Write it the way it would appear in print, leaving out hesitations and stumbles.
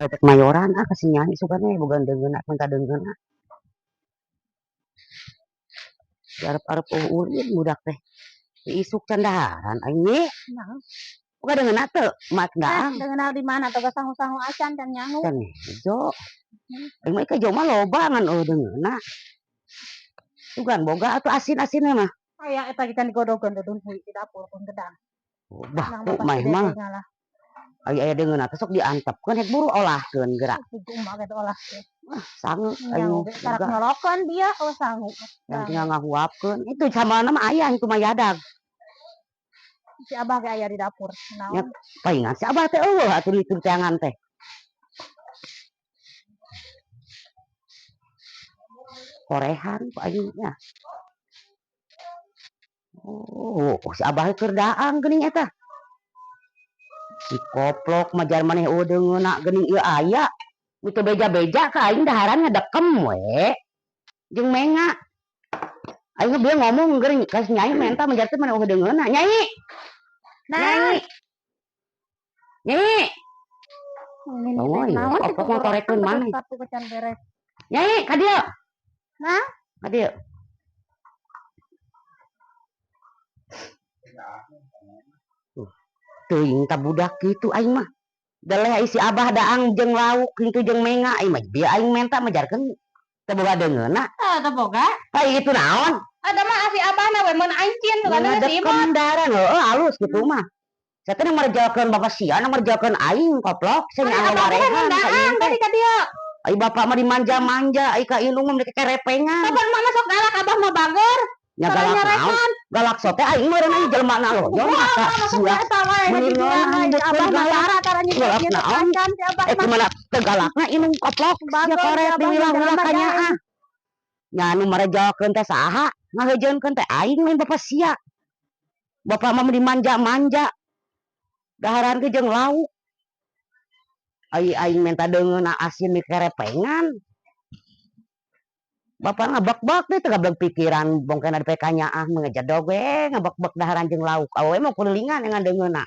Rek mayoran ah ka si Nyai sugan we boga deungeunna minta deungeunna. Diarep-arep eueuh ulin budak teh. Isuk can daharan aing ye. Nah. Boga deungeunna teu? Mak Ah, daang. Deungeunna di mana tuh sangu-sangu acan can nyangu. Can hejo. Aing mah hejo mah loba ngan eueuh deungeunna. Sugan boga atuh asin-asinna mah. Aya eta can digodogeun teh di dapur pun gedang. Oh, bah ku mah mah. Aya aya deungeunna teh sok diantepkeun rek buru olahkeun geura. Kumaha ge olah teh. Ah, sangu aing karak nyolokeun dia oh sangu. Yang tinggal ngahuapkeun. Itu sambalna mah aya itu mah yadag. Si Abah ge aya di dapur. Naon? Ya, palingan si Abah teh eueuh atuh di teangan teh. Korehan ku aing nya. Oh, si Abah keur daang geuning eta. Si koplok majar maneh eueuh deungeunna geuning ieu aya. Nu teu beja-beja ka aing daharan ngadekem we. Jeung menga. Aing mah bieu ngomong geuning ka si Nyai menta majar teh maneh eueuh deungeunna. Nyai. Nah. Nyai. Nyai. Oh, iya. Koplok mah torekeun maneh. Nyai, ka dieu. Nah, ka dieu. Teuing ta budak kitu aing mah. Deleh si Abah daang jeung lauk kitu jeung menga aing mah bieu aing menta majarkeun teu boga deungeunna. Teu boga. Ai kitu naon? Ada mah si Abah na we mun aing cin kana si Imot. Daharan heueuh alus kitu mah. Saya teh merjakeun bapak sia, merjakeun aing koplok, sing anu warehan ka ieu tadi ka dieu. Ai bapak mah dimanja-manja, ai ka indung mah kekerepengan. Kapan mah sok galak Abah mah bager. Nya galak naon? Galak sote aing meureun aing jelema na lojo maka sia. Abah mah galak naon? Eh kumaha teu galakna indung koplok, sia koret diwilah-wilah ka nyaah. Nya anu marejakeun teh saha? Ngaheujeunkeun teh aing lain bapak sia. Bapak mah dimanja-manja. Daharan ge jeung lauk. Ai aing menta deungeunna asin mikerepengan. Bapak ngabek-bek teh gablek pikiran bongkena di PK nyaah mengejedog we ngabek-bek daharan jeung lauk. Awewe mah kulilingan dengan deungeunna.